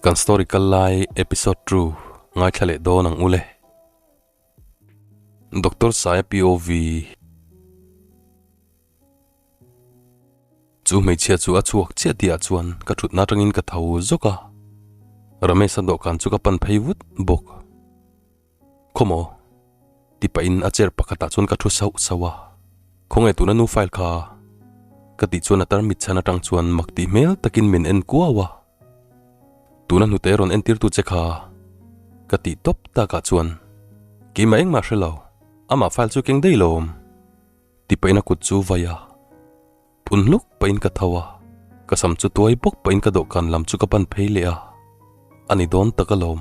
Kan story kal lai episode 2 ngaithla leh dawn ang ule. Doctor Saia POV Chu hmeichhia chu a chhuak chiah tihah chuan ka thutna atangin ka tho zawk a, Ramesh-a dawhkan chu ka pan phei vut bawk. Khawmaw? Ti pahin a chair pakhatah chuan ka thu sauh sauh a, Khawnge tuna nu file kha? Ka tih chuan a tarmit chhan atang chuan mak tih hmel takin min en kuau a. Tuna hnute rawn entirtu che kha ka tih tawp takah chuan keimah engmah hre lo, amah file chu keng daih lawm ti pahin a kut chu vai a, phun hluk pahin ka tho a, ka sam chu tuai bawk pahin ka dawhkan lam chu ka pan phei leh a, a ni dawn tak alawm.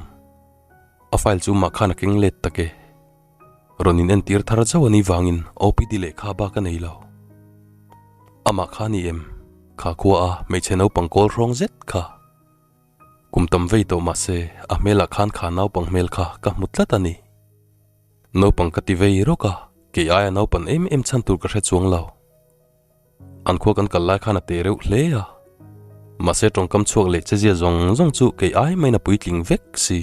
A file chu mah khan a keng let tak e. Rawn in entir thar zauh a nih vangin OPD lehkha bak a nei lo. Amah kha ni em? Kha khua a hmeichhe naupang kawl hrawng zet kha. Kum tam vei tawh mahse a hmelah khan kha naupang hmel kha ka hmu tlat a ni. Naupang ka ti vei rawk a, kei aia naupan em em chhan tur ka hre chuang lo. An khua kan kal lai khan a te reuh hle a, mahse tawngkam chhuak leh chezia zawng zawng chu kei ai maiin a puitling vek si.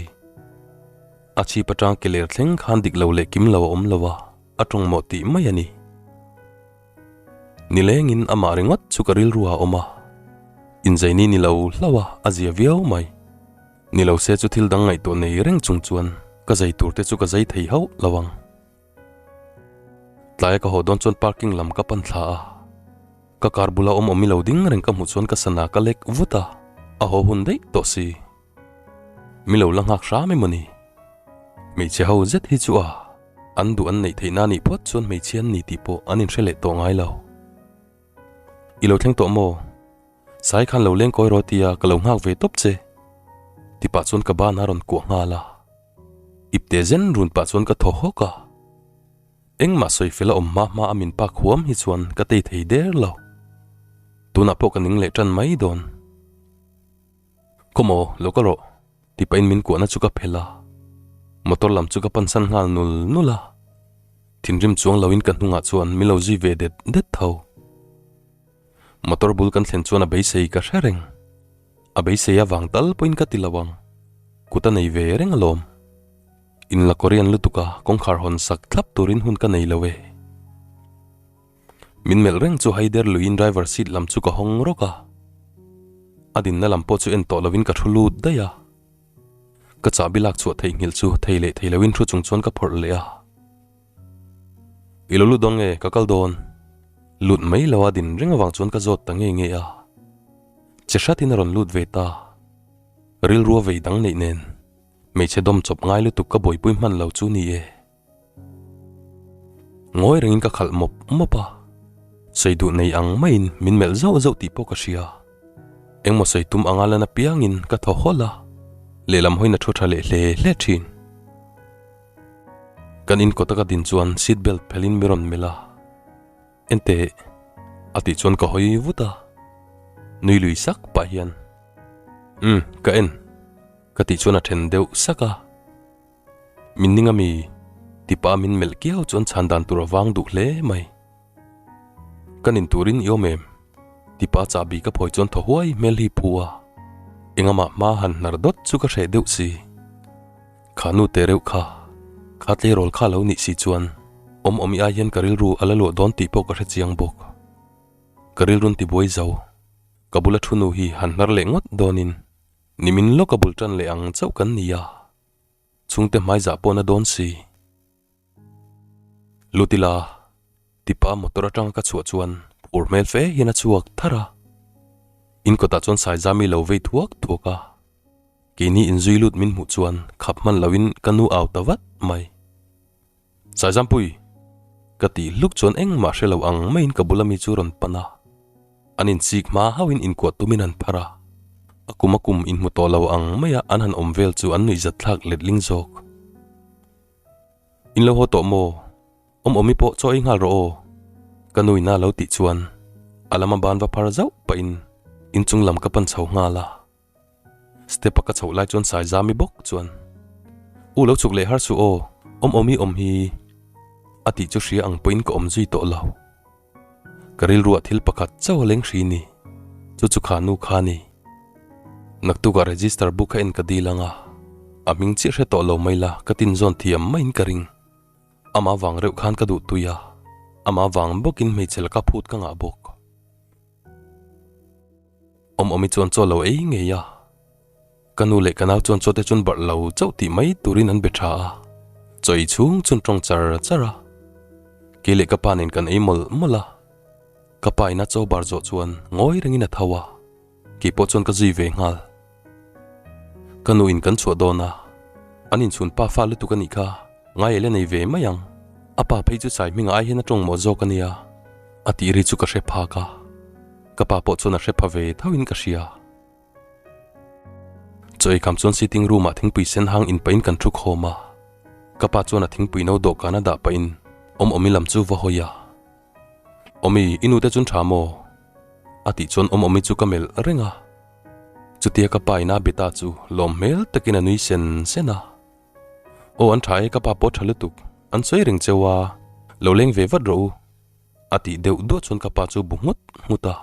A chhip atang ke ler thleng khan dik lo leh kim lo a awm lo a, a tawng mawh tih mai a ni. Nilengin amah ringawt chu ka rilru a awm a, inzaini ni lo hlauh a, a zia viau mai. Ni lo se chu thil dang ngaihtuah nei reng chung chuan ka zai tur te chu ka zai thei hauh lo ang. Tlaia ka haw dawn chuan parking lam ka pan thla a, ka car bula awm awm i lo ding reng ka hmuh chuan ka sana ka lek vut a, a haw hun daih tawh si. Mi lo la nghak hram emaw ni? Hmeichhe ho zet hi chu a, an duh an neih theih na nih phawt chuan hmeichhia an ni tih pawh an inhre leh tawh ngai lo. I lo thleng tawh maw? Sai khan lo leng kawi rawh tia ka lo nghak ve tawp che. Ti pah chuan ka ban a rawn kuah nghal a. Ipte zen run pah chuan ka thaw hawk a. Engmah sawi fel a awm hma hma a min pak huam hi chuan ka tei thei der lo. Tunah pawh ka ning leh tan mai dawn. Khawmaw, lo kal rawh, ti pahin min kuahna chu ka phelh a. Motor lam chu ka pansan nghal nul nul a. Thinrim chuang loin ka hnungah chuan min lo zui ve det det tho. Motor bul kan thlen chuan a beisei ka hre reng. A beisei avang tal pawhin ka ti lo ang. Kut a nei ve reng alawm. In la Korean lutuk a, kawngkhar hawn sak thlap turin hun ka nei lo e. Min melh reng chu haider luiin driver seat lam chu ka hawng rawk a. A dinna lam pawh chu en tawh lovin ka thu lut daih a. Ka chahbi lak chhuah theihnghilh chu thei leh thei loin thu chung chuan ka phawrh leh a. I lo lut dawn nge ka kal dawn? Lut mai lo a din reng avang chuan ka zawt ta ngei ngei a. Che hratin a rawn lut ve ta. Rilru a vei dang neih nen hmeichhe dawm chawp ngai lutuk ka buaipui hman lo chu ni e. Ngawi rengin ka khalh mawp mawp a. Sawi duh nei ang maiin min melh zauh zauh tih pawh ka hria. Engmaw sawi tum anga lan apiangin ka thaw hawlh a, lehlam hawiin a thu tha leh hle hle thin. Kan in kawta ka din chuan seat belt phelhin mi rawn melh a, Enteh, a tih chuan ka hawi vut a, nui lui sak pah hian, Umm, ka en, ka tih chuan a then deuh sak a, Min ning ami? ti pah a min melh kiau chuan chhan dan tur a vang duh hle mai. Ka nin turin i awm em? Ti pah chahbi ka phawi chuan thaw huai hmel hi phu a, engamah hma han hnar dawt chu ka hreh deuh si. Kha nu teh reuh kha, kha tleirawl kha lo nih si chuan awm awm i ai hian ka rilru a la luah dawn tih pawh ka hre chiang bawk. Ka rilrun ti buai zo, ka bula thu nu hi han hnar leh ngawt dawnin nimin lawka bul tan leh ang chauh kan ni a, chhungte hmaizah pawh na dawn si. Lutila, tipa motor atanga ka chhuah chuan phur hmel fe hian a chhuak thar a, in kawtah chuan Saizami lo vei thuak thuak a. Keini inzui lut min hmuh chuan khap hman loin ka nu au ta vat mai. Saizampui! Ka tih hluk chuan engmah hre lo ang maiin ka bula mi chu rawn pan a. An inchik hma hauhin inkuah tumin an phar a. A kum a kum inhmu tawh lo ang maia an han awm vel chu an nuihzat thlak letling zawk. In lo haw tawh maw? Awm awmi pawh chaw ei nghal rawh aw. Ka nu ina lo tih chuan a lama ban va phar zauh pahin inchung lam ka pan chho nghal a. Step a ka chhoh lai chuan Saizami bawk chuan, U lo chhuk leh har suh aw, awm awm i awm hi a tih chu hria ang pawhin ka awm zui tawh lo. Ka rilruah thil pakhat chauh a leng hri ni, chu chu kha nu kha ni. Naktukah register book a en ka dil ang a, a hming chiah hre tawh lo mai la ka tin zawn thiam maiin ka ring. Amah vang reuh khan ka duh tui a, amah vang bawkin hmeichhe laka phut ka ngah bawk. Awm awmi chuan chaw lo ei ngei a, ka nu leh ka nau chuan chaw te chuan barh lo chauh tih mai turin an be tha a, chaw ei chhung chuan tawng char char a. Kei leh ka pa nen kan ei mawlh mawlh a, ka pa ina chaw bar zawh chuan ngawi rengin a tho a. Kei pawh chuan ka zui ve nghal. Ka nu in kan chhuah dawn a, an inchhun pa fa lutuk a nih kha, ngai la nei ve mai ang. A pa phei chu chai hmingah ai hian a tawng mawh zawk a nia, a tih ri chu ka hre phak a. Ka pa pawh chuan a hre pha ve tho in ka hria. Chaw eikham chuan sitting room ah thingpui sen hang in pahin kan thu khawm a. Ka pa chuan a thingpui no dawhkan a dah pahin awm awmi lam chu va hawi a. Awmi, i nute chun tha maw? A tih chuan awm awmi chu ka melh reng a. Chutia ka pa ina be ta chu lawm hmel takin a nui sen sen a. Aw an tha e ka pa pawh tha lutuk, an sawi reng cheu a, lo leng ve vat rawh u. A tih deuh duah chuan ka pa chu bu nghut nghut a.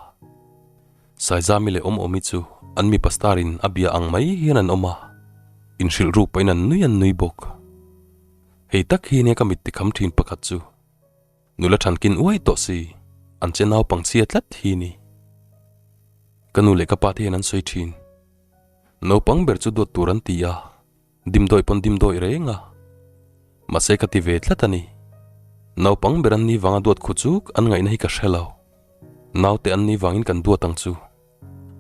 Saizami leh awm awmi chu an mipa star in a bia ang mai hian an awm a, inhrilh ruk pahin an nui an nui bawk. Hei tak hi nia ka mit tikham thin pakhat chu. Nula thankin uai tawh si, an che naupang chhia tlat hi ni. Ka nu leh ka pa te hian an sawi thin. Naupang ber chu duat tur an ti a, dimdawi pawn dimdawi reng a. Mahse ka ti ve tlat a ni. Naupang ber an ni vanga duat khu chuk an ngaihna hi ka hre lo. Naute an ni vangin kan duat ang chu.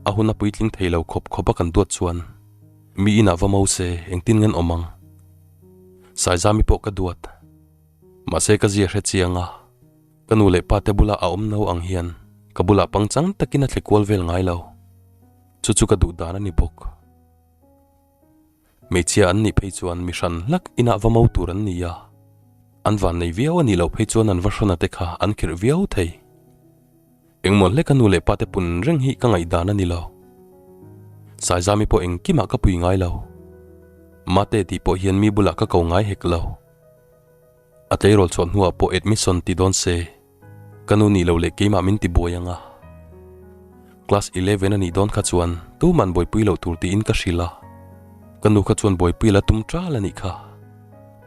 A hun a puitling thei lo khawp khawp a kan duat chuan mi inah va mo se engtin ngen awm ang. Saizami pawh ka duat. Mahse ka zia hre chiang a, ka nu leh pa te bula a awm no ang hian ka bulah pangchang takin a thle kual vel ngai lo. Chu chu ka duh dan a ni bawk. Hmeichhia an nih phei chuan mi hran hlak inah va mo tur an ni a, an van nei viau a nih loh phei chuan an va hrawna te kha an khirh viau thei. Engmaw hlek a nu leh pa te pun reng hi ka ngaihdan a ni lo. Saizami pawh engkimah ka pui ngai lo. Mate tih pawh hian mi bulah ka ko ngai hek lo. A tleirawl chhuah hnuah pawh admission ti dawn se, ka nu nih loh leh keimah min ti buai ang a. Class 11 a nih dawn kha chuan tuman buaipui loh tur tiin ka hrilh a, ka nu kha chuan buaipui la tum ṭal a nih kha.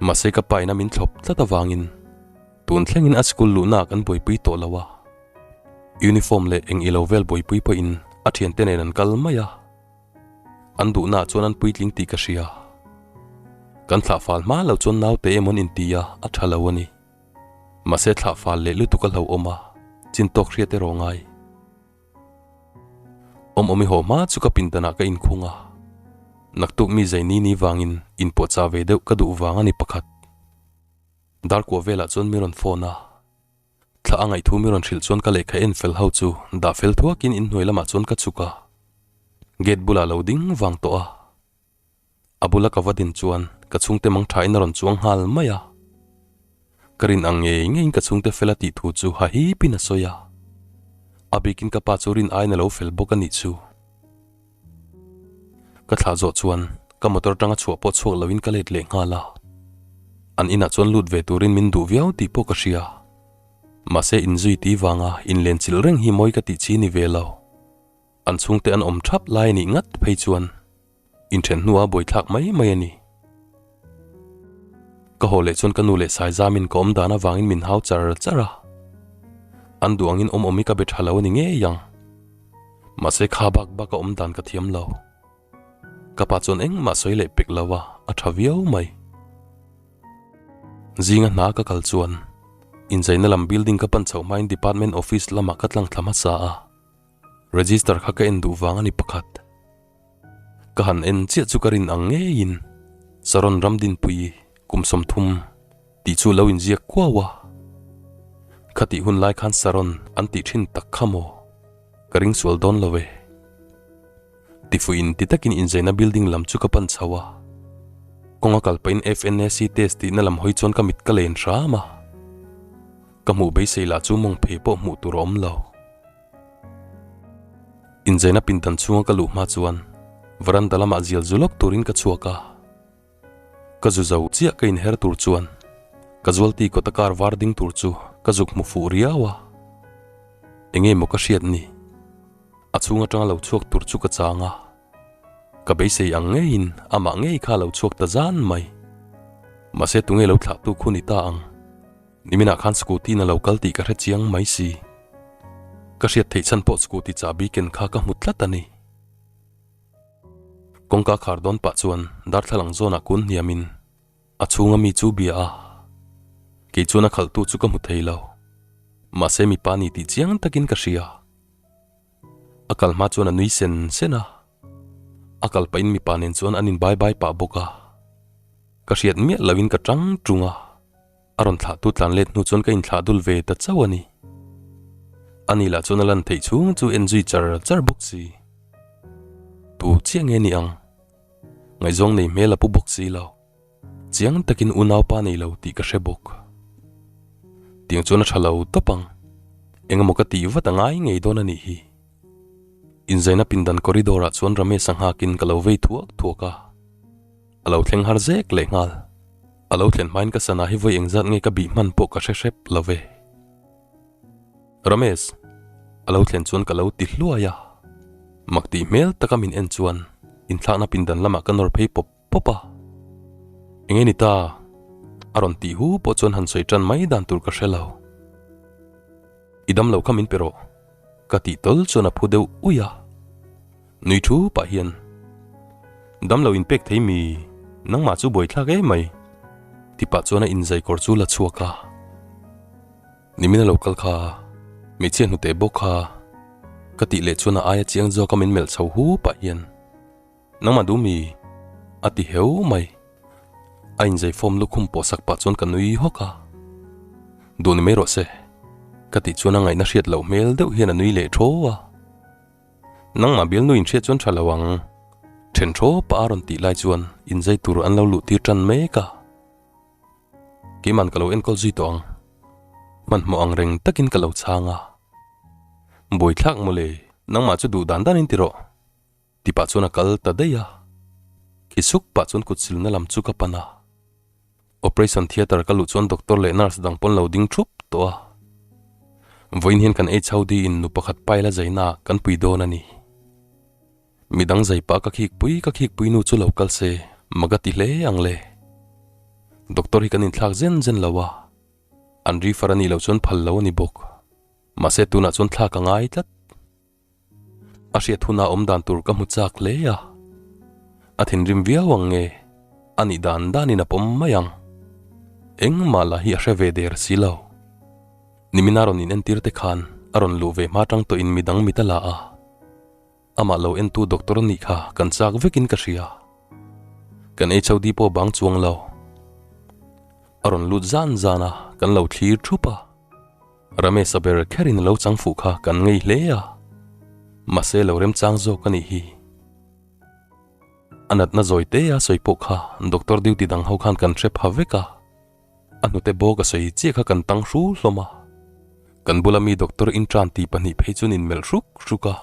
Mahse ka pa ina min thlawp tlat avangin tun thlengin a school luhnaah kan buaipui tawh lo a. Uniform leh eng ilo vel buaipui pawhin a ṭhiante nen an kal mai a. An duhnaah chuan an puitling tih ka hria. Kan thlah fal hma lo chuan naute emaw an inti a, a tha lo a ni. Mahse thlah fal leh lutuk a hlauhawm a, chin tawk hriat erawh ngai. Awm awm i haw hma chu ka pindanah ka inkhung a, naktuk mi zai ni ni vangin inpuahchah ve deuh ka duh vang a ni pakhat. Darkua velah chuan mi rawn phone a. Thla a ngaihthu mi rawn hrilh chuan ka lehkha en fel ho chu dah fel thuakin inhnuai lamah chuan ka chhuk a, gate bulah lo ding vang tawh a. A bula ka va din chuan ka chhungte mang thain a rawn chuang nghal mai a. Ka rin ang ngei ngeiin ka chhungte fel a tih thu chu ha hipin a sawi a. A bikin ka pa chu rin aiin a lo fel bawk a nih chu. Ka thlah zawh chuan ka motor tanga chhuah pawh chhuak loin ka let leh nghal a. An inah chuan lut ve turin min duh viau tih pawh ka hria. Mahse inzui ti vanga inlen chilh reng hi mawi ka tih chi ni ve lo. An chhungte an awm thap lai anih ngat phei chuan inthen hnua buaithlak mai mai a ni. Ka haw leh chuan ka nu leh Saizamin ka awm dan avangin min hau char char a. An duh angin awm awm hi ka be tha lo a ni ngei ang. Mahse kha bak bak a awm dan ka thiam lo. Ka pa chuan engmah sawi leh pek lo a, a tha viau mai. Zinga hna ka kal chuan inzaina lam building ka pan chhoh hmain department office lamah ka tlang thla hmasa a. Register kha ka en duh vang a ni pakhat. Ka han en chiah chu ka rin ang ngeiin Saron Ramdinpui kum 30 tih chu lo inziak kuau a. Khatih hun lai khan Saron an tih thin tak kha maw? Ka ring sual dawn lo e. Tifuiin ti takin inzaina building lam chu ka pan chho a. Kawnga kal pahin FNAC test tihna lam hawi chuan ka mit ka len hram a. Ka hmuh beisei lah chu mawng phei pawh hmuh tur a awm lo. Inzaina pindan chhunga ka luh hma chuan veranda lamah zial zu lawk turin ka chhuak a. Ka zu zo chiah ka inher tur chuan casualty kawta car var ding tur chu ka zuk hmu fuh riau a. Enge maw ka hriat ni? A chhung atanga lo chhuak tur chu ka chang a. Ka beisei ang ngeiin amah ngei kha a lo chhuak ta zan mai. Mahse tunge lo thlahtu khu ni ta ang. Niminah khan scooty in a lo kal tih ka hre chiang mai si. Ka hriat theih chhan pawh scooty chahbi ken kha ka hmu tlat a ni. Kawngka khar dawn pah chuan darthlalang zawnah kun hniamin a chhunga mi chu bia a. Kei chuan a khalhtu chu ka hmu thei lo. Mahse mipa ni tih chiang takin ka hria. A kal hma chuan a nui sen sen a. A kal pahin mipa nen chuan an inbai bai pah bawk a. Ka hriat miah loin ka tang tung a. A rawn thlahtu tlan let hnu chuan ka inthlah dul ve ta chauh a ni. Ani lah chuan a lan theih chhung chu en zui char char bawk si. Tu chiah nge ni ang? Ngaihzawng nei hmel a pu bawk si lo. Chiang takin unaupa nei lo tih ka hre bawk. Tiang chuan a tha lo tawp ang. Engemaw ka tih vat a ngai ngei dawn a nih hi. Inzaina pindan corridor ah chuan Ramesh a nghakin ka lo vei thuak thuak a. A lo thleng har zek leh nghal. A lo thlen hmain ka sana hi vawi engzat nge ka bih hman pawh ka hre hrep lo ve. Ramesh, a lo thlen chuan ka lo ti hluai a. Mak tih hmel taka min en chuan inthlakna pindan lamah ka nawr phei pawp pawp a. Enge ni ta? A rawn tih hu pawh chuan han sawi tan mai dan tur ka hre lo. I dam lo kha min pe rawh. Ka tih tawl chuan a phu deuh uih a. Nui thu pah hian, Dam lo inpek thei mi, nangmah chu buaithlak em mai. Ti pah chuan a inzai kawr chu la chhuak a. Nimin a lo kal kha, hmeichhia hnute bawk kha. Ka tih leh chuan a aia chiang zawk a min melh chho hu pah hian, Nangmah duh mi? A ti heu mai. A inzai form lukhum pawh sak pah chuan ka nui hawk a. Duh ni mai rawh se. Ka tih chuan a ngaihna hriat loh hmel deuh hian a nui leh thaw a. Nangmah bialnu inhriat chuan tha lo ang. Then thaw pah a rawn tih lai chuan inzai tur an lo luh tir tan mek a. Keiman ka lo enkawl zui tawh ang. Hmanhmawh ang reng takin ka lo chhang a. Buaithlak mawle, nangmah chu duh dan danin ti rawh. Ti pah chuan a kal ta daih a, khi suk pah chuan kut silna lam chu ka pan a. Operation theatre ka luh chuan doctor leh nurse dang pawn lo ding thup tawh a. Vawiin hian kan HOD in nu pakhat pile a zaina ah kan pui dawn a ni. Midang zai pah ka khik pui ka khik pui nu chu lo kal se mak a ti hle ang le. Doctor hi kan inthlak zen zen lo a, an refer a nih loh chuan phal lo a ni bawk. Mahse tunah chuan thlak a ngai tlat. A hriat huna awm dan tur ka hmu chak hle a, a thinrim viau ang nge a nih dan danin a pawm mai ang. Engmah lah hi a hre ve der si lo. Nimina rawn inentir te khan a rawn luh ve hma tang tawhin midang mit a la a, amah lo entu doctor nih kha kan chak vekin ka hria. Kan HOD pawh bang chuang lo. A rawn lut zan zan a, kan lo thlir thup a. Ramesh a ber kherin a lo chang fuh kha kan ngei hle a, mahse lo remchang zawk a nih hi. A natna zawi te a sawi pawh kha doctor duty dang ho khan kan hre pha vek a, a hnute bawk a sawi chiah kha kan tang hru hlawm a, kan bula mi doctor intern ti pahnih phei chuan in melh hruk hruk a.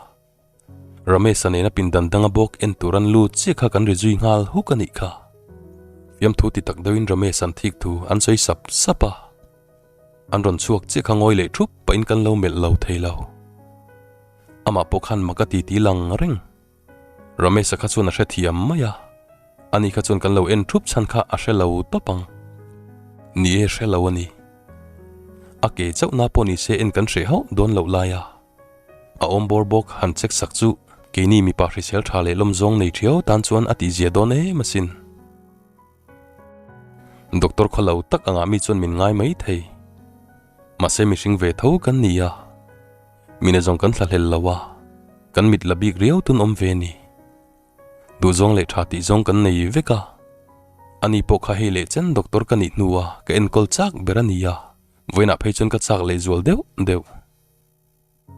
Ramesh-a nena pindan danga bawk en tur an lut chiah kha kan ri zui nghal huk a nih kha. Fiamthu ti tak deuhin Ramesh-a'n thik thu an sawi sap sap a. An rawn chhuak chiah kha ngawi leh thup pahin kan lo melh lo thei lo. Amah pawh khan mak a ti ti lang reng. Ramesh-a kha chuan a hrethiam mai a, ani kha chuan kan lo en thup chhan kha a hre lo tawp ang. Ni e hre lo a ni. A ke chauhna pawh ni se en kan hreh hauh dawn loh lai a. A awm bawr bawk han check sak chu keini mipa hrisel tha leh lawm zawng nei thiau tan chuan a tihzia dawn em asin. Doctor khaw lo tak angah mi chuan min ngai mai thei. Mahse mihring ve tho kan ni a, mine zawng kan thlahlel lo a, kan mit la bik riau tun awm ve ni. Duhzawng leh tha tih zawng kan nei vek a, ani pawh kha hei leh chen doctor ka nih hnua ka enkawl chak ber a ni a, vawiinah phei chuan ka chak leh zual deuh deuh.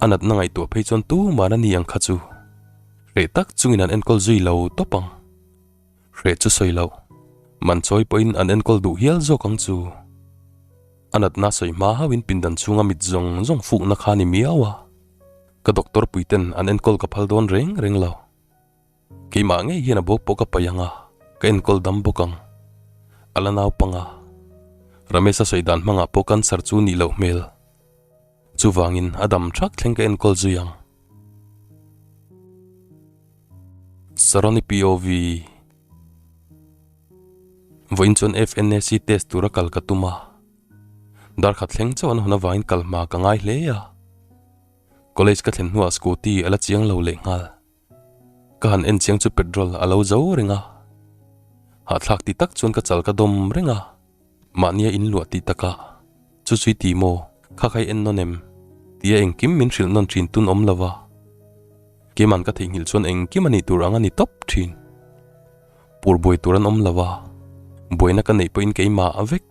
A natna ngaihtuah phei chuan tuman a ni ang kha chu hreh tak chungin an enkawl zui lo tawp ang. Hreh chu sawi loh, man chawi pawhin an enkawl duh hial zawk ang chu. A natna sawi hma hauhin pindan chhunga mit zawng zawng fukna kha a ni miau a, ka doctor puiten an enkawl ka phal dawn reng reng lo. Keimah ngei hian a bawk pawh ka paih ang a, ka enkawl dam bawk ang. A la naupang a, Ramesh-a sawi dan hmangah pawh cancer chu nih loh hmel. Chuvangin a dam thak thleng ka enkawl zui ang. Saroni POV Vawiin chuan FNAC test tura kal ka tum a, dar khat thleng chauh an hawn avangin kal hma ka ngai hle a. College ka thlen hnuah scooty a la chiang lo leh nghal. Ka han en chiang chu petrol a lo zo reng a. Hahthlak ti tak chuan ka chal ka dawm reng a, mahnia in luah tih takah chu chui ti maw kha khai en nawn em tia engkim min hrilh nawn thin tun awm lo va. Keiman ka theihnghilh chuan engkim a nih tur ang a ni tawp thin. Pur buai tur an awm lo a, buaina ka neih pawhin keimah a vek.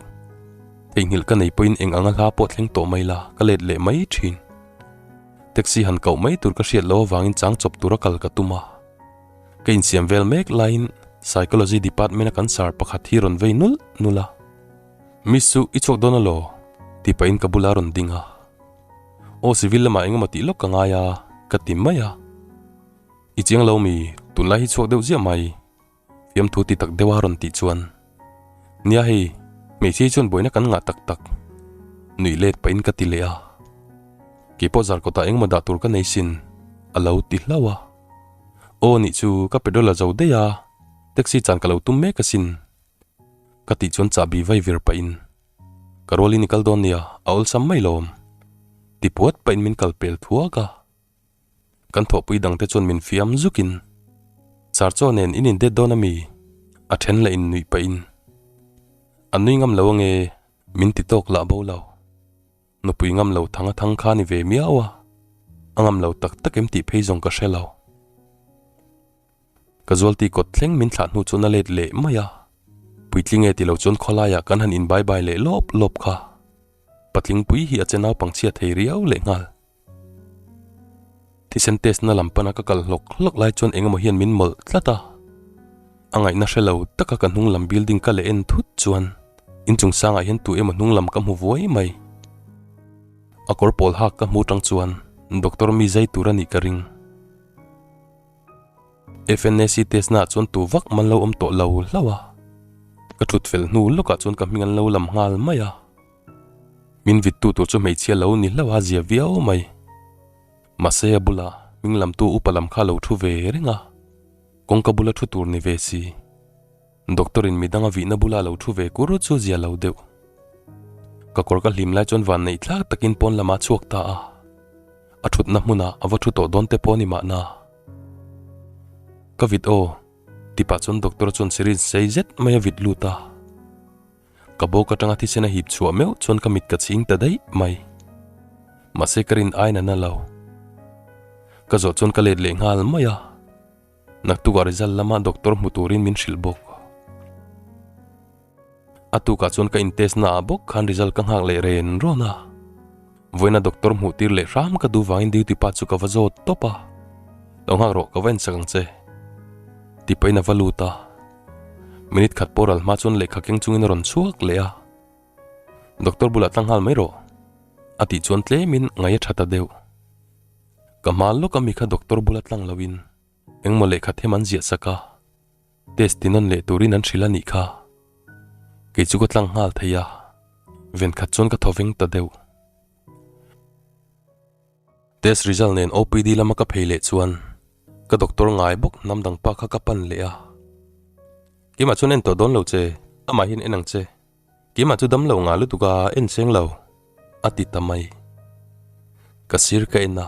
Theihnghilh ka neih pawhin eng anga hla pawh thleng tawh mai la, ka let leh mai thin. Taxi han koh mai tur ka hriat loh avangin chang chawp tura kal ka tum a. Ka insiam vel mek laiin Psychology department a kan sir pakhat hi rawn vei nulh nulh a. Miss chu i chhuak dawn alaw? tih pahin ka bula rawn ding a. Aw civil lamah engemaw tih lawk ka ngai a, ka ti mai a. I chiang lo mi, tunlai hi chhuak deuh ziah mai. Fiamthu ti tak deuha rawn tih chuan, Nia hei, hmeichhia hi chuan buaina kan ngah tak tak. Nuih let pahin ka ti leh a. Keipawh zar kawtah engemaw dah tur ka nei sin, a lo ti hlauh a. Aw nih chu, ka petrol a zo daih a, taxi chan ka lo tum mek asin. Ka tih chuan chahbi vai vir pahin, Ka rualin i kal dawn nia, a awlsam mai lawm. Ti puat pahin min kal pel thuak a. Kan thawhpui dangte chuan min fiam zukin, Sir chaw nen in indet dawn ami? A then lah in nuih pahin, An nui ngam lo ange, min ti tawk lah bo lo. Nupui ngam lo thang a thang kha ni ve miau a, a ngam lo tak tak em tih phei zawng ka hre lo. Ka zualti kawt thleng min thlah hnu chuan a let leh mai a, puitling e ti lo chuan khawlaiah kan han inbai bai leh lawp lawp kha. Patling pui hi a che naupangchhia thei riau leh nghal. Thisen test na lam pana ka kal hlawk hlawk lai chuan engemaw hian min mawlh tlat a. A ngaihna hre lo taka ka hnung lam building ka leh en thut chuan inchung sangah hian tu emaw hnung lam ka hmu vuai mai. A kawr pawl hak ka hmu tang chuan doctor mi zai tur a nih ka ring. FNAC test naah chuan tu vak man lo awm tawh lo hlauh a. Ka thut fel hnu lawkah chuan ka hming an lo lam nghal mai a. Min vittu tur chu hmeichhia lo ni hlauh a zia viau mai. Mahse a bulah hming lamtu upa lam kha lo thu ve reng a, kawngka bula thu tur ni ve si. Doctor in midang a vihna bula lo thu ve kur chu zia lo deuh. Ka kawr ka hlim lai chuan van neih thlak takin pawn lamah a chhuak ta a. A thutna hmunah a va thu tawh dawn te pawh a ni mahna. Ka vit aw, tipah chuan doctor chuan syringe sei zet mai a vit lut a. Ka bawk atanga thisen a hip chhuah meuh chuan ka mit ka chhing ta daih mai. Mahse ka rin ain a na lo. Ka zawh chuan ka let leh nghal mai a. Naktukah result lama doctor hmu turin min hrilh bawk. A tukah chuan ka in test naah bawk khan result ka nghak leh ren rawn a. Vawiina doctor hmuh tir leh hram ka duh vangin duty pa chu ka va zawt tawp a. Lo nghak rawh ka va ensak ang che. Ti pahin a va lut a. Minute khat pawh ral hma chuan lehkha keng chungin a rawn chhuak leh a. Doctor bulah tlang nghal mai rawh. A tih chuan tlemin ngaih a tha ta deuh. Ka hma lawk ami kha doctor bula tlang loin engmaw lehkha them an ziah sak a. Test ti nawn leh turin an hrilh a nih kha. Kei chu ka tlang nghal thei a, ven khat chuan ka thaw veng ta deuh. Test result nen OPD lama ka phei leh chuan ka doctor ngai bawk hnam dang pa kha ka pan leh a. Keimah chuan en tawh dawn lo che, amah hian en ang che. Keimah chu damlo ngah lutuk a en seng lo, a ti ta mai. Ka sir ka en a,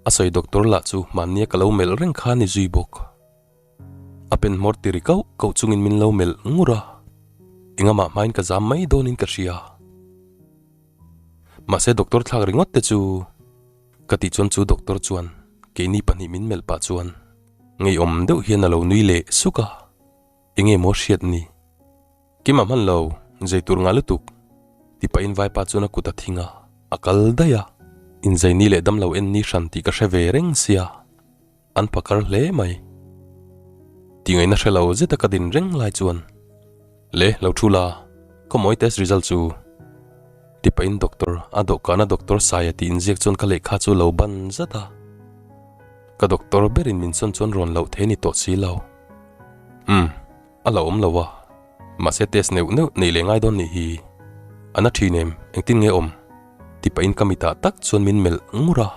a sawi doctor lah chu mahnia ka lo melh reng kha a ni zui bawk. A pen hmawr ti ri kauh kauh chungin min lo melh ngur a, engamah hmain ka zam mai dawnin ka hria. Mahse doctor thlak ringawt te chu ka tih chuan chu doctor chuan keini pahnih min melh pah chuan ngeiawm deuh hian a lo nui leh suk a, enge maw hriat ni? Keimah hman lo, zai tur ngah lutuk ti pahin vaipa chuan a kut a thing a, a kal daih a, inzaini leh damlo en ni hran tih ka hre ve reng sia. An phakar hle mai. Tih ngaihna hre lo zeta ka din reng lai chuan, Le, lo thu la, khawmawi test result chu. Ti pahin doctor, a dawhkana doctor Saia tih inziak chuan ka lehkha chu lo ban zat a. Ka doctor berin min sawn chuan rawn loh thei ni tawh si lo. Umm, a la awm lo a. Mahse test neuh neuh nei leh ngai dawn nih hi. A na thin em, engtin nge awm? Ti pahin ka mitah tak chuan min melh ngur a.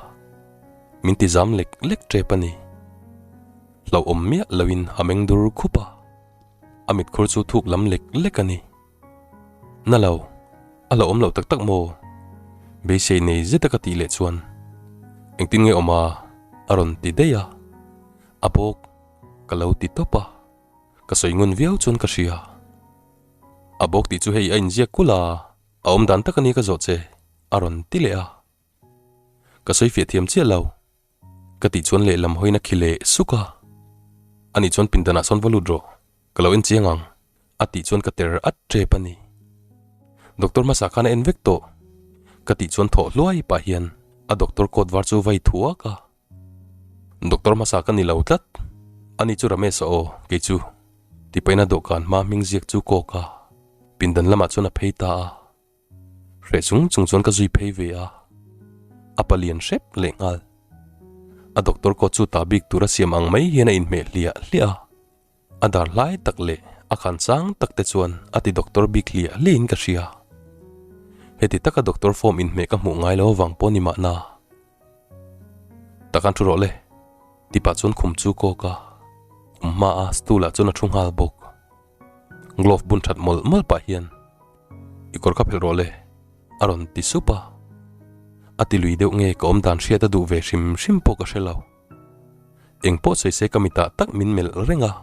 Min ti zam lek lek tep a ni. Hlauhawm miah loin a meng dur khup a, a mitkhur chu thuk lam lek lek a ni. Na lo, a hlauhawm loh tak tak maw? Beisei nei zeta ka tih leh chuan engtin nge awm a? a rawn ti daih a, a bawk ka lo ti tawp a, ka sawi ngun viau chuan ka hria. A bawk tih chu hei a inziak kulh a, a awm dan tak a ni ka zawh che, a rawn ti leh a. Ka sawi fiah thiam chiah lo. Ka tih chuan lehlam hawiin a khi leh suk a, Ani chuan pindanah sawn va lut rawh, ka lo en chiang ang, a tih chuan ka ter at tep a ni. Doctor hmasa khan a en vek tawh, ka tih chuan thawh hluai pah hian a doctor coat var chu vai thuak a. Doctor hmasa ka ni lo tlat, ani chu Ramesh a aw, kei chu, ti pahin a dawhkan hma hming ziak chu kawk a, pindan lamah chuan a phei ta a. Hreh chung chung chuan ka zui phei ve a, a palian hrep leh nghal. A doctor coat chu ta bik tura siam ang mai hian a inhmeh hliah hliah a, a dar hlai tak leh a khan sang tak te chuan a ti doctor bik hliah hliahin ka hria. Heti taka doctor form inhmeh ka hmuh ngai lo avang pawh ni mahna. Takan thu rawh le, ti pah chuan khum chu kawk a, khum hmaa stool ah chuan a thu nghal bawk. Glove bun that mawlh mawlh pah hian, I kawr kha phelh rawh le, a rawn ti sup a. A ti lui deuh nge ka awm dan hriat a duh ve hrim hrim pawh ka hre lo. Eng pawh sawi se ka mitah tak min melh reng a,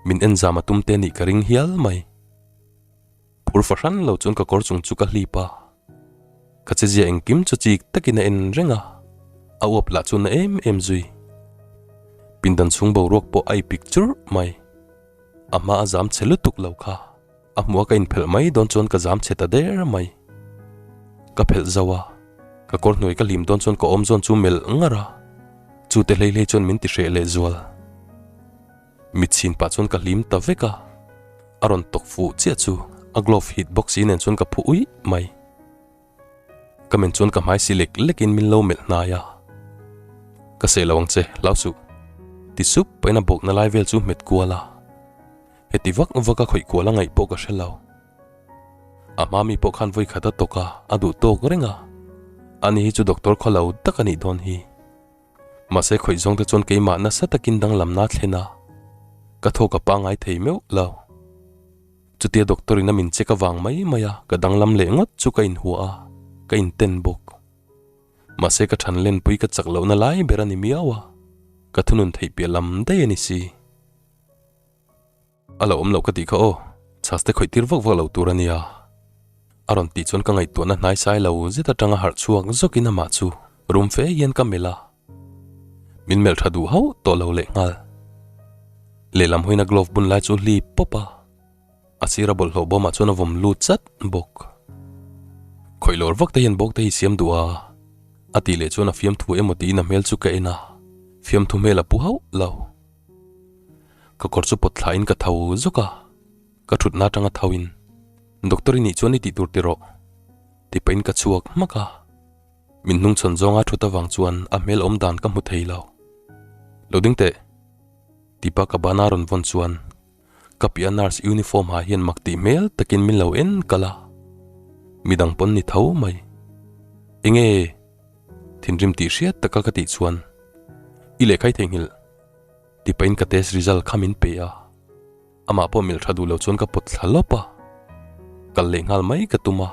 min en zam a tum te nih ka ring hial mai. Phur fahran lo chuan ka kawr chung chu ka hlip a, ka chezia engkim chu chik takin a en reng a, a uap lah chu na em em zui. Pindan chhung boruak pawh a ipik churh mai. A hma a zam chhe lutuk lo kha, a hmuh a ka inphelh mai dawn chuan ka zam chhe ta der mai. Ka phelh zo a, ka kawr hnuai ka hlim dawn chuan ka awm zawn chu melh ngar a, chute hlei hlei chuan min ti hreh leh zual. Mit chhin pah chuan ka hlim ta vek a, a rawn tawk fuh chiah chu a glove hit bawk si nen chuan ka phu uih mai. Ka men chuan ka hmai si lek lekin min lo melh hnai a, Ka seh lo ang che, hlau suh. Ti sup pahin a bawkna lai vel chu hmet kual a, heti vak vak a khawih kual a ngaih pawh ka hre lo. A hma mi pawh khan vawi khat a tawk a, a duh tawk reng a, ani hi chu doctor khaw lo tak a nih dawn hi. Mahse khawih zawng te chuan keimah nasa takin danglamna a thlen a, ka thawk a pangai thei meuh lo. Chutia doctor in a min check avang mai mai a ka danglam leh ngawt chu ka inhua a, ka inten bawk. Mahse ka than lenpui ka chak lohna lai ber a ni miau a, ka thunun theih piah lam daih a ni si. A lo awm loh ka tih kha aw, chhas te khawih tir vak vak lo tur a nia. A rawn tih chuan ka ngaihtuahna hnaisai lo zet atanga harh chhuak zawkin amah chu rum fe hian ka melh a. Min melh tha duh hauh tawh lo leh nghal. Lehlam hawina glove bun lai chu hlip pawp a, a sira bawlhhlawh bawmah chuan a vawm lut chat bawk. Khawih lawr vak te hian bawk te hi siam duh a, a tih leh chuan a fiamthu emaw tiin a hmel chu ka en a, fiamthu hmel a pu hauh lo. Ka kawr chu pawt thlain ka tho zawk a, ka thutna atanga thoin, Doctor i nih chuan i tih tur ti rawh, ti pahin ka chhuak hmak a. Min hnungchhawn zawnga thut avang chuan a hmel awm dan ka hmu thei lo. Lo ding teh! Tipa ka bana rawn vawn chuan ka piah nurse uniform ha hian mak tih hmel takin min lo en kal a. Midang pawn ni tho mai. Enge? Thinrim tih hriat taka ka tih chuan i lehkha i theihnghilh tipain ka test result kha min pe a. Amah pawh milh tha duh lo chuan ka pawt thla lawp a, kal leh nghal mai ka tum a.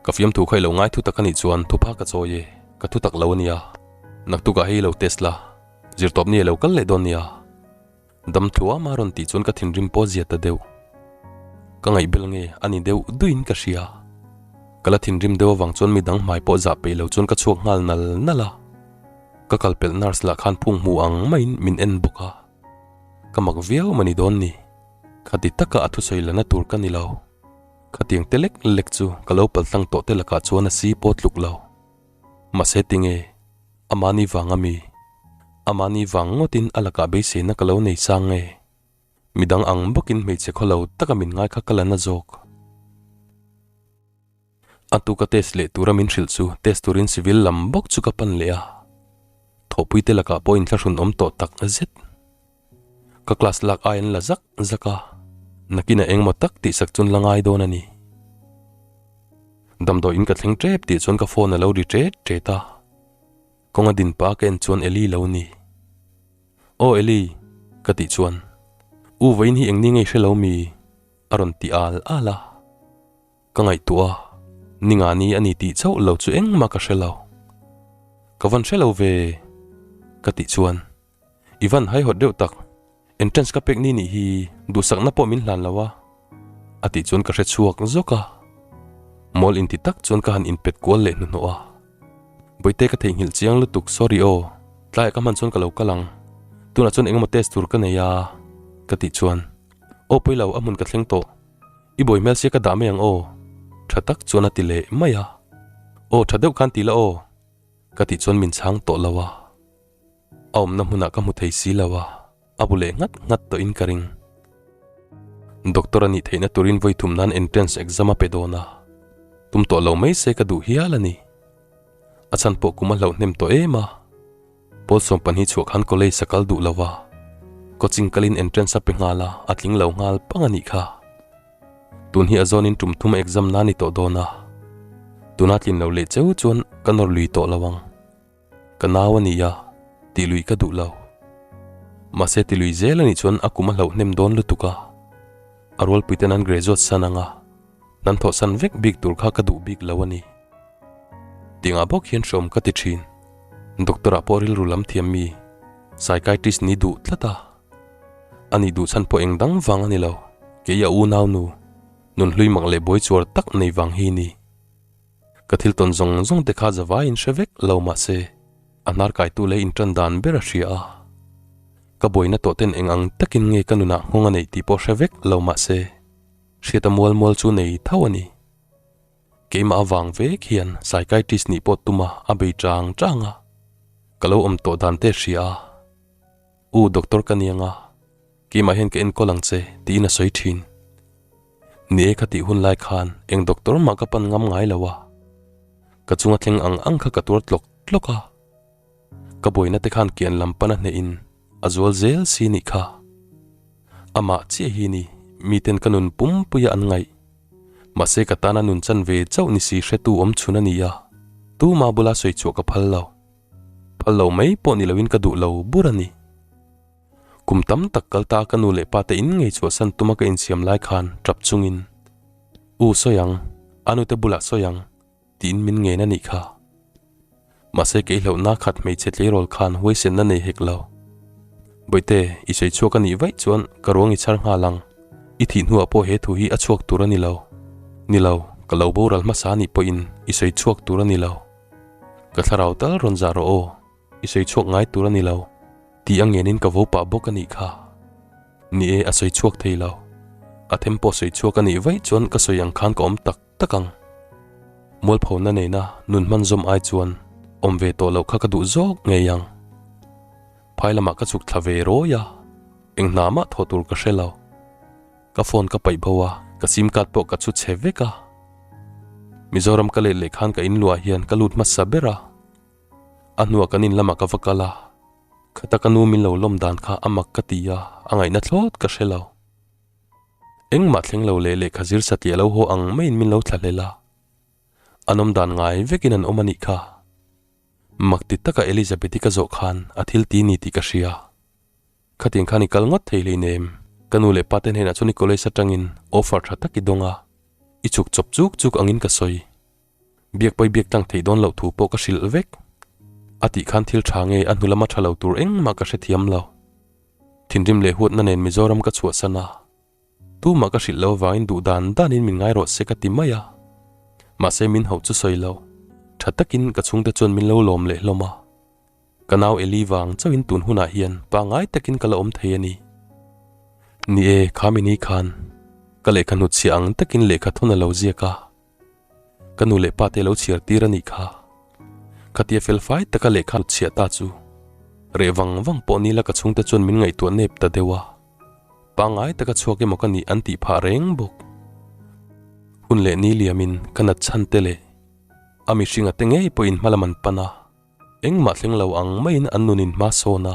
Ka fiamthu kha i lo ngai thu tak a nih chuan thupha ka chawi e, ka thu tak lo a nia. Naktukah hei i lo test la, zirtawp ni a lo kal leh dawn nia. Dam thluam a rawn tih chuan ka thinrim pawh zia ta deuh. Ka ngaihbel nge a ni deuh duhin ka hria. Ka la thinrim deuh avang chuan midang hmai pawh zah peih lo chuan ka chhuak nghal nal nal a. Ka kalpelh nurse lah khan phung hmu ang maiin min en bawk a. Ka mak viau mah ni dawn ni. Khati taka a thusawi lana tur ka ni lo. Khatiang te lek lek chu ka lo paltlang tawh te lakah chuan a si pawh tluk lo. Mahse tinge, amahni vang ami? Amahni vang ngawtin a lakah beiseina ka lo nei sang nge? Midang ang bawkin hmeichhe khaw lo taka min ngai kha ka la na zawk. A tuka test leh tura min hrilh chu test turin civil lam bawk chu ka pan leh a, thawhpui te lakah pawh inthlahrun awm tawh tak zet. Ka class lak ai an la zak zak a, nakin a engmaw tak tihsak chuan la ngai dawn a ni. Damdawiin ka thleng tep tih chuan ka phone a lo ri tet tet a, kawnga din pa ka en chuan Eli lo ni. Aw Eli, ka tih chuan, U vawiin hi engni ngei hre lo mi? a rawn ti al al a. Ka ngaihtuah a, ningani a ni tih chauh lo chu engmah ka hre lo. Ka van hre lo ve, ka tih chuan, I van haihawt deuh tak, entrance ka pek ni nih hi duhsakna pawh min hlan lo a, a tih chuan ka hre chhuak zawk a. Mawl inti tak chuan ka han inpet kual leh hnuhnawh a. Bawihte ka theihnghilh chiang lutuk, sorry aw, tlaiah ka hman chuan ka lo kal ang, tunah chuan engemaw test tur ka nei a, ka tih chuan, Aw pawi lo, a hmun ka thleng tawh, i bawi hmel sia ka dah mai ang aw, tha tak chuan a ti leh mai a. Aw tha deuh khan ti la aw, ka tih chuan min chhang tawh lo a. A awmna hmunah ka hmu thei si lo a, a bu leh nghat nghat tawhin ka ring. Doctor a nih theihna turin vawi thum nan entrance exam a pe dawn a, tum tawh lo mai se ka duh hial a ni. A chhan pawh kum a hlauh hnem tawh em a, Pawl sawmpahnih chhuah khan college a kal duh lo a, coaching kalin entrance a pe nghal a, a tling lo nghal pang a nih kha. Tun hi a zawnin tum thum exam na ni tawh dawn a, tuna tlin lo leh cheu chuan ka nawr lui tawh lo ang. Ka nau a ni a, tih lui ka duh lo. Mahse ti lui zel a nih chuan a kum a hlauh hnem dawn lutuk a, a rualpuiten an graduate san ang a, nan thawh san vek bik tur kha ka duh bik lo a ni. Tingah bawk hian hreawm ka ti thin. Doctor ah pawh rilru lam thiam mi, psychiatrist ni duh tlat a. A nih duh chhan pawh eng dang vang a ni lo, kei a unau nu, nunhlui mak leh buai chuar tak nei vang hi ni. Ka thil tawn zawng zawng te kha zavaiin hre vek lo mahse a hnar kaitu leh intan dan ber a hria a. Ka buaina tawh ten eng ang takin nge ka nunah nghawng a neih tih pawh hre vek lo mahse hriata mual mual chu nei tho a ni. Keimah avang vek hian psychiatrist nih pawh tuma a bei chang chang a, ka lo awm tawh dan te a hria a. U doctor ka ni anga, keimah hian ka enkawl ang che tiin a sawi thin. Ni e ka tih hun lai khan eng doctor mah ka pan ngam ngai lo a, ka chunga thleng ang ang kha ka tuar tlawk tlawk a. Ka buaina te khan kian lam pan a hneh in a zual zel si nih kha. Amah chiah hi ni miten ka nun pumpuia an ngaih. Mahse ka tana nun chan ve chauh ni si hretu awm chhun a ni a, tuma bula sawi chhuah ka phal lo. Phal lo mai pawh ni loin ka duh lo bur a ni. Kum tam tak kal ta ka nu leh pa te in ngei chhuahsan tuma ka insiam lai khan tap chungin, U sawi ang, a nute bulah sawi ang, tiin min ngen a nih kha. Mahse kei hlauhna khat hmeichhe tleirawl khan huaisenna nei hek lo. Bawihte, i sawi chhuak a nih vaih chuan ka ruang i chhar nghal ang. I thih hnuah pawh he thu hi a chhuak tur a ni lo. Ni lo, ka lo boral hmasa a nih pawhin i sawi chhuak tur a ni lo. Ka thlarau tal rawn zah rawh aw, i sawi chhuak ngai tur a ni lo, tih a ngenin ka vo pah bawk a nih kha. Ni e, a sawi chhuak thei lo. A them pawh sawi chhuak a nih vaih chuan ka sawi ang khan ka awm tak tak ang. Mualphona nena nun hman zawm ai chuan awm ve tawh loh kha ka duh zawk ngei ang. Phai lamah ka chhuk thla ve rawi a, eng hna mah thawh tur ka hre lo. Ka phone ka paih bo a, ka sim card pawh ka chhu chhe vek a. Mizoram ka let leh khan ka inluah hian ka lut hmasa ber a. A hnuah kan in lamah ka va kal a, khata ka nu min lo lawm dan kha a mak ka ti a, a ngaihna thlawt ka hre lo. Engmah thleng lo leh lehkha zir satliah lo haw ang maiin min lo thla hlel a. An awm dan ngai vekin an awm a nih kha. Mak ti taka Elizabeth-i ka zawh khan a thil ti ni tih ka hria. Khatiang khan i kal ngawt thei hleinem, ka nu leh pa te hnenah chuan i college atangin offer tha tak i dawng a, i chhuk chawp chuk chuk angin ka sawi. Biak pawi biak tlang theih dawn loh thu pawh ka hrilh vek. A tih khan thil tha nge a hnu lama tha lo tur engmah ka hrethiam lo. Thinrim leh huatna nen Mizoram ka chhuahsan a. Tumah ka hrilh lo avangin duh dan danin min ngai rawh se ka ti mai a. Mahse min hauh chu sawi lo. Tha takin ka chhungte chuan min lo lawm leh hlawm a. Ka nau Eli vang chauhin tun hunah hian pangngai takin ka la awm thei a ni. Ni e, kha mi ni khan ka lehkha hnutchhiah ang takin lehkha thawn a lo ziak a, ka nu leh pa te lo chhiar tir a nih kha. Khatia fel fai taka lehkha hnutchhiah ta chu reh vang vang pawh nila ka chhungte chuan min ngaihtuah nep ta deuh a, pangngai taka chhuak emaw ka nih an tih phah reng bawk. Hun leh ni liamin ka nat chhan te leh a mihringa te ngei pawhin hmalam an pan a. Engmah thleng lo ang maiin an nun in hma sawn a,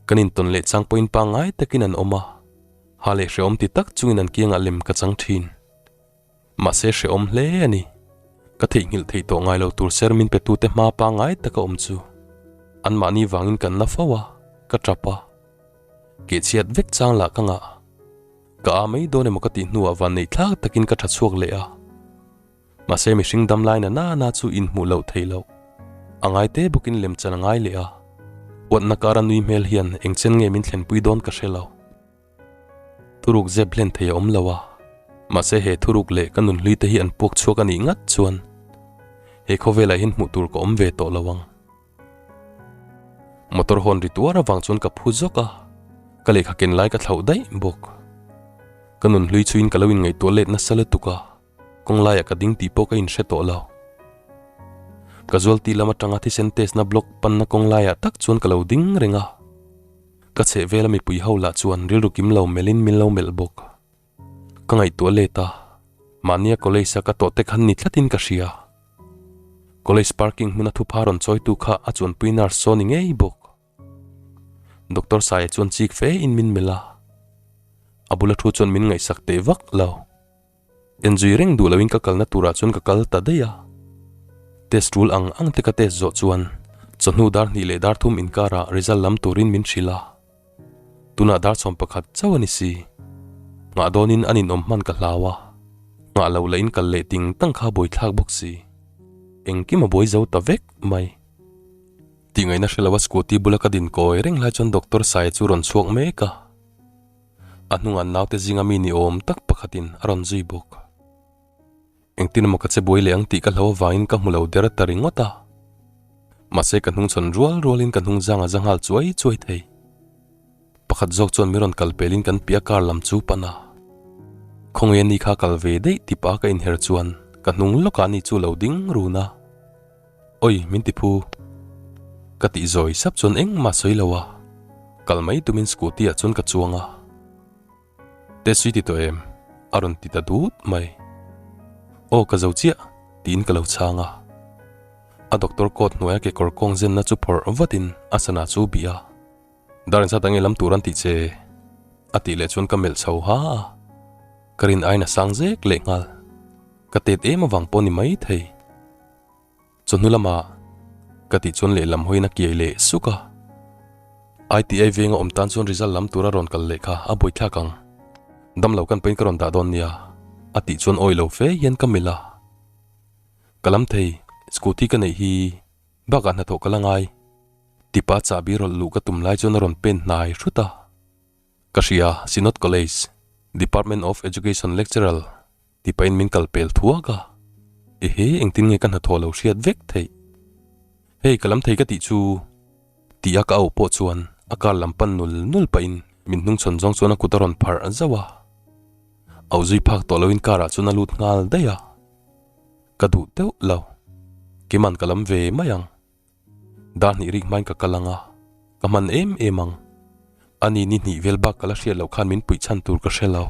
kan intawn leh chang pawhin pangngai takin an awm a, ha leh hrehawm ti tak chungin an kiangah lem ka chang thin. Mahse hrehawm hle a ni. Ka theihnghilh theih tawh ngai lo tur ser min petute hma pangngai taka awm chu anmahni vangin kan na fo a. Ka tap a, keh chhiat vek chang lah ka ngah. Ka a mai dawn emaw ka tih hnuah van neih thlak takin ka tha chhuak leh a. Mahse mihring dam lai na na na chu inhmuh loh theih loh. A ngai te bawkin lem chan a ngai leh a. Uatna kara nui hmel hian eng chen nge min thlenpui dawn ka hre lo. Thuruk zep hlen thei a awm lo a. Mahse he thuruk leh ka nunhlui te hi an puak chhuak a nih ngat chuan he khawvelah hian hmuh tur ka awm ve tawh lo ang. Motor hawn ri tuar avang chuan ka phu zawk a, ka lehkha ken lai ka thlauh daih bawk. Ka nunhlui chuin ka lo inngaihtuah let nasa lutuk a. Kawng laiah ka ding tih pawh ka inhre tawh lo. Ka zualti lam atanga thisen test na block panna kawng laiah tak chuan ka lo ding reng a. Ka chheh vela mipui ho lah chuan rilru kim lo melhin min lo melh bawk. Ka ngaihtuah let a, mahnia college a ka tawh te khan ni tlatin ka hria. College parking hmuna thupha rawn chawitu kha a chuanpui nurse saw ni ngei bawk. Doctor Saia chuan chik fe in min melh a, a bula thu chuan min ngaihsak teh vak lo. Enzui reng duh loin ka kalna turah chuan ka kal ta daih a. Test tul ang ang te ka test zawh chuan chawhnu dar hnih leh dar thum inkarah result lam turin min hrilh a. Tunah dar chhawm pakhat chauh a ni si. Nghah dawnin an inawm hman ka hlau a, nghah lo lahin kal leh ting tang kha buaithlak bawk si. Engkim a buai zo ta vek mai. Tih ngaihna hre lo a scooty bula ka din kawi reng lai chuan Doctor Saia chu rawn chhuak mek a. A hnungah naute zinga mi ni awm tak pakhatin a rawn zui bawk. Engtin emaw ka che buai leh ang tih ka hlo avangin ka hmu lo der ta ringawt a. Mahse ka hnungchhawn rual rualin ka hnung zang a za nghal chuai chuai thei. Pakhat zawk chuan mi rawn kal pelin kan piah car lam chu pan a. Khawnge ni kha kal ve daih tih pah ka inher chuan ka hnung lawkah ni chu lo ding run a. Oi, min ti phu. Ka tih zawi sap chuan engmah sawi lo a, kal mai tumin scooty ah chuan ka chuang a. Test i ti tawh em? A rawn ti ta dut mai. Aw ka zo chiah, tiin ka lo chhang a. A doctor coat hnuaia kekawr kawng zenna chu phawrh vatin a sana chu bih a. Dar inzat ang e lam tur an tih che? A tih leh chuan ka melh chho ha a. Ka rin aiin a sang zek leh nghal. Ka tet em avang pawh ni mai thei. Chawhnu lamah ka tih chuan lehlam hawiin a kiai leh suk a. ITI venga awm tan chuan result lam tura rawn kal leh kha a buaithlak ang. Damlo kan pahin ka rawn dah dawn nia a tih chuan awi lo fe hian ka melh a. Ka lam thei, scooty ka neih hi bakah hnathawh ka la ngai. Tipa chahbi rawlh luh ka tum lai chuan a rawn pen hnai hrut a. Ka hria, Synod College, Department of Education Lecturer Ti pahin min kal pel thuak a, Ehe, engtin nge ka hnathawh lo hriat vek theih? Hei, ka lam thei ka tih chu tih a ka auh pawh chuan a car lam pan nul nul pahin min hnungchhawn zawng chuan a kut a rawn pharh zauh a. Auh zui phak tawh loin car ah chuan a lut nghal daih a. Ka duh deuh lo. Kiman ka lam ve mai ang. Dar hnih rik hmain ka kal ang a, ka hman em em ang. Ani ni hnih vel bak ka la hriat loh khan min puih chhan tur ka hre lo.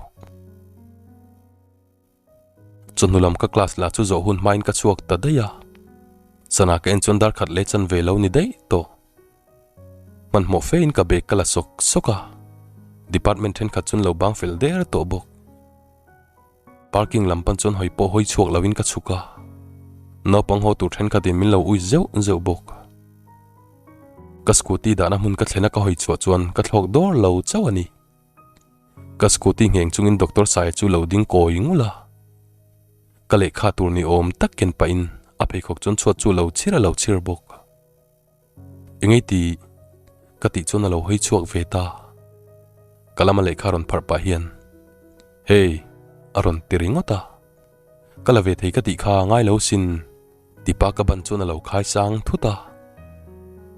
Chawhnu lam ka class lah chu zawh hun hmain ka chhuak ta daih a, sana ka en chuan dar khat leh chan ve lo ni daih tawh. Hmanhmawh fein ka bag ka la sawk sawk a, department thenkhat chuan lo bang fel der tawh bawk. Parking lam pan chuan hawi pawh hawi chhuak loin ka chhuk a, naupang haw tur thenkhatin min lo ui zeuh zeuh bawk. Ka scooty dahna hmun ka thlena ka hawi chhuah chuan ka thlawk dawr lo chauh a ni. Ka scooty ngheng chungin Doctor Saia chu lo ding kawi ngul a, ka lehkha tur ni awm tak ken pahin a pheikhawk chuan chhuat chu lo chhir a lo chhir bawk. Engei ti? Ka tih chuan a lo hawi chhuak ve ta. Ka lama lehkha rawn pharh pah hian, Hey! a rawn ti ringawt a. Ka la ve thei ka tih kha ngai lo sin, tipa ka ban chuan a lo khai sang thut a.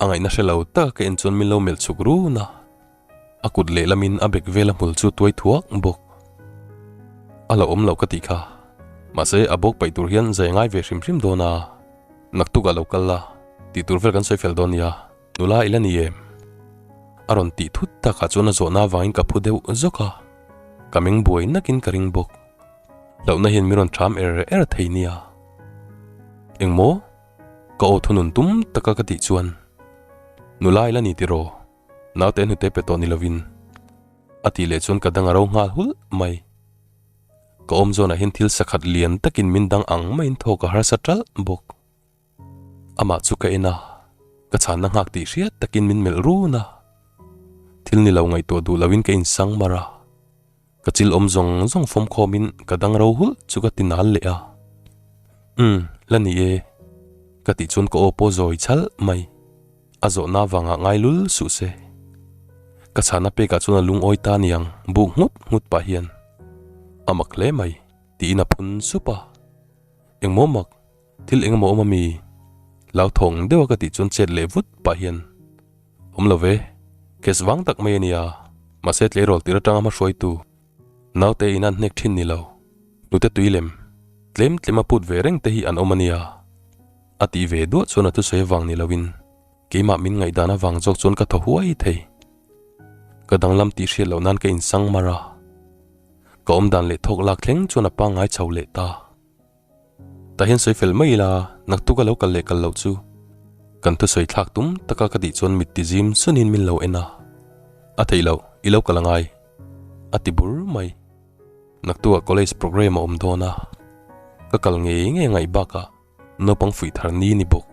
A ngaihna hre lo taka ka en chuan min lo melh chhuk run a. A kut lehlamin a bek vela hmul chu tuai thuak bawk. A lo awm lo ka tih kha. Mahse, a bawk paih tur hian zai ngai ve hrim hrim dawn a. Naktuk ah lo kal la, tih tur vel kan sawi fel dawn nia, nula i la ni em? A rawn tih thut takah chuan a zawhna avangin ka phu deuh zawk a, ka meng buai nakin ka ring bawk. Hlauhna hian min rawn ṭham er er thei nia. Engmaw? Ka aw thunun tum taka ka tih chuan, Nula i la ni tiraw? Naute hnute pe tawh ni lovin a tih leh chuan ka dang a ro nghal hulh mai. Ka awm zawnah hian thil sakhat lian takin min dang ang maiin thawk a harsa ṭalh bawk. Amah chu ka en a, ka chhanna nghak tih hriat takin min melh run a. Thil ni lo ngaihtuah duh loin ka insang mar a. Ka chil awm zawng zawng fawm khawmin ka dang ro hulh chu ka ti nal leh a. Umm, la ni e. Ka tih chuan ka aw pawh zawi chhalh mai. A zawhna vangah ngai lul suh se. Ka chhana pekah chuan a lungawi ta niang buk nghut nghut pah hian a mak hle mai tiin a phun sup a. Engmaw mak? Thil engemaw awm ami? Hlauthawng deuha ka tih chuan chet leh vut pah hian Awm lo ve, case vang tak mai a nia, mahse tleirawl tir atanga hma hruaitu naute in an hnek thin ni lo, hnute tui lem, tlem tlem a put ve reng te hi an awm a nia. A tih ve duah chuan a thusawi avang ni loin keimah min ngaihdan avang zawk chuan ka thaw huai thei. Ka danglam tih hriat loh nan ka insang mar a, ka awmdan leh thawk lak thleng chuan a pangngai chho leh ta. Tah hian sawi fel mai ila, naktuk a lo kal leh kal loh chu kan thusawi thlak tum taka ka tih chuan mit ti zim sunin min lo en a, A theih loh, i lo kal angai, a ti bur mai. Naktukah college programme a awm dawn a, ka kal ngei ngei angaih bakah naupang fuih thar ni ni bawk.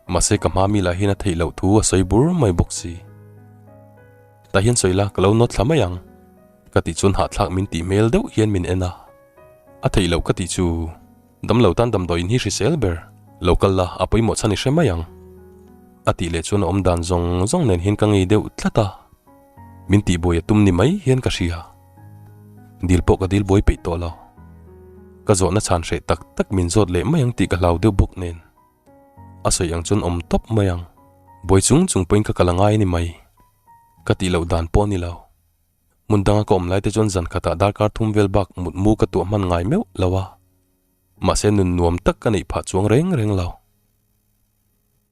Mahse ka hma mi lah hian a theih loh thu a sawi bur mai bawk si. Tah hian sawi la, ka lo nawt thla mai ang, ka tih chuan hahthlak min tih hmel deuh hian min en a. A theih loh ka tih chu damlo tan damdawiin hi hrisel ber, lo kal la a pawimawh chhan i hre mai ang. A tih leh chuan a awm dan zawng zawng nen hian ka ngei deuh tlat a, min tihbuai a tum ni mai hian ka hria. Dil pawh ka dil buai peih tawh lo. Ka zawhna chhan hreh tak tak min zawt leh mai ang tih ka hlau deuh bawk nen. A sawi ang chuan awm tawp mai ang. Buai chung chung pawhin ka kal a ngai a ni mai. Ka tih loh dan pawh a ni lo. Hmun danga ka awm lai te chuan zan khatah darkar thum vel bak mutmu ka tuah hman ngai meuh lo a, mahse nun nuam tak ka neih phah chuang reng reng lo.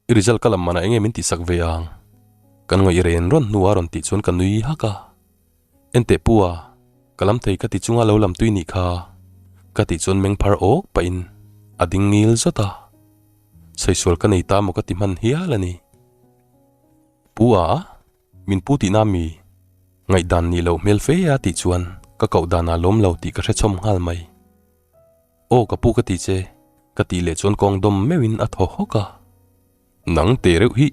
I result ka lam manah enge min tihsak ve ang? Kan ngawih ren rawn hnuah rawn tih chuan ka nui hak a. Enteh pu a, ka lam thei ka ti chunga lo lam tui nih kha ka tih chuan meng phar awk pahin a ding ngil zawt a. Saisual ka nei ta maw ka ti hman hial a ni. Pu a? Min pu tihna mi ngaihdan nih loh hmel fe a tih chuan ka koh danah lawm lo tih ka hre chhawm nghal mai. Aw ka pu ka ti che, ka tih leh chuan kawng dawm meuhin a thaw hawk a. Nang te reuh hi!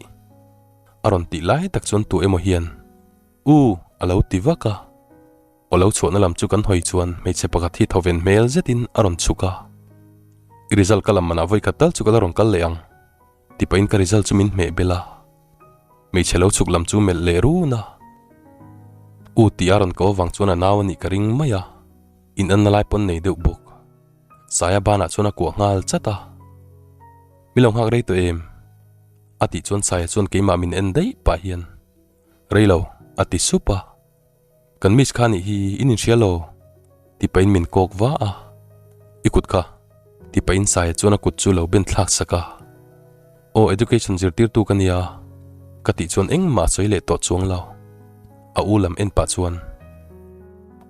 A rawn tih lai tak chuan tu emaw hian U a lo ti vak a. Aw lo chhuahna lam chu kan hawi chuan hmeichhe pakhat hi thawven hmel zetin a rawn chhuk a. I result ka lam manah vawikhat tal chu ka la rawn kal leh ang. Ti pahin ka result chu min hmeh bel a, hmeichhe lo chhuk lam chu melh leh run a. U tih a rawn ko avang chuan a nau a nih ka ring mai a, in anna lai pawn nei deuh bawk. Saia banah chuan a kuah nghal chat a. Mi lo nghak rei tawh em? A tih chuan Saia chuan keimah min en daih pah hian, Rei lo, a ti sup a. Kan miss kha nih hi in inhria lo? Ti pahin min kawk va a. I kut kha? Ti pahin Saia chuan a kut chu lo ben thlak sak a. Aw education zirtirtu ka nia ka tih chuan engmah a sawi leh tawh chuang lo. A u lam en pah chuan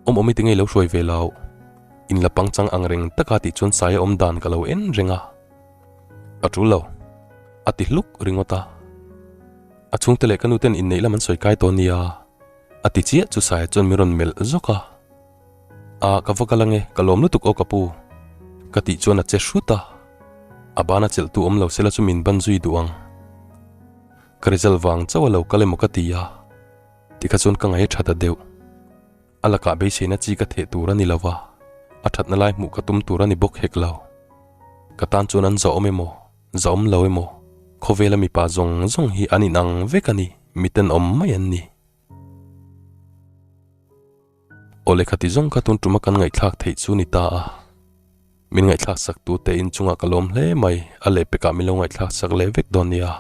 Awm awm i ti ngei lo hruai ve lo. In la pangchang ang reng taka tih chuan Saia awm dan ka lo en reng a. A tul lo. A ti hluk ringawt a. A chhungte leh ka nu ten inneih lam an sawi kai tawh nia. A ti chiah chu Saia chuan min rawn melh zawk a. A, ka va kal ange, ka lawm lutuk aw ka pu. Ka tih chuan a che hrut a. A bana chelhtu awm lo sela chu min ban zui duh ang. Ka result vang chauh a lo kal emaw ka ti a. Tikha chuan ka ngaih a tha ta deuh. A lakah beiseina chi ka theh tur a ni lo va, a thatna lai hmuh ka tum tur a ni bawk hek lo. Ka tan chuan an zahawm emaw, zahawm lo emaw, khawvela mipa zawng zawng hi an inang vek a ni, miten awm mai an ni. Aw lehkha ti zawng kha tun tuma kan ngaihthlak theih chu ni ta a. Min ngaihthlak sak tu te inchungah ka lawm hle mai, a lehpekah min lo ngaihthlak sak leh vek dawn nia.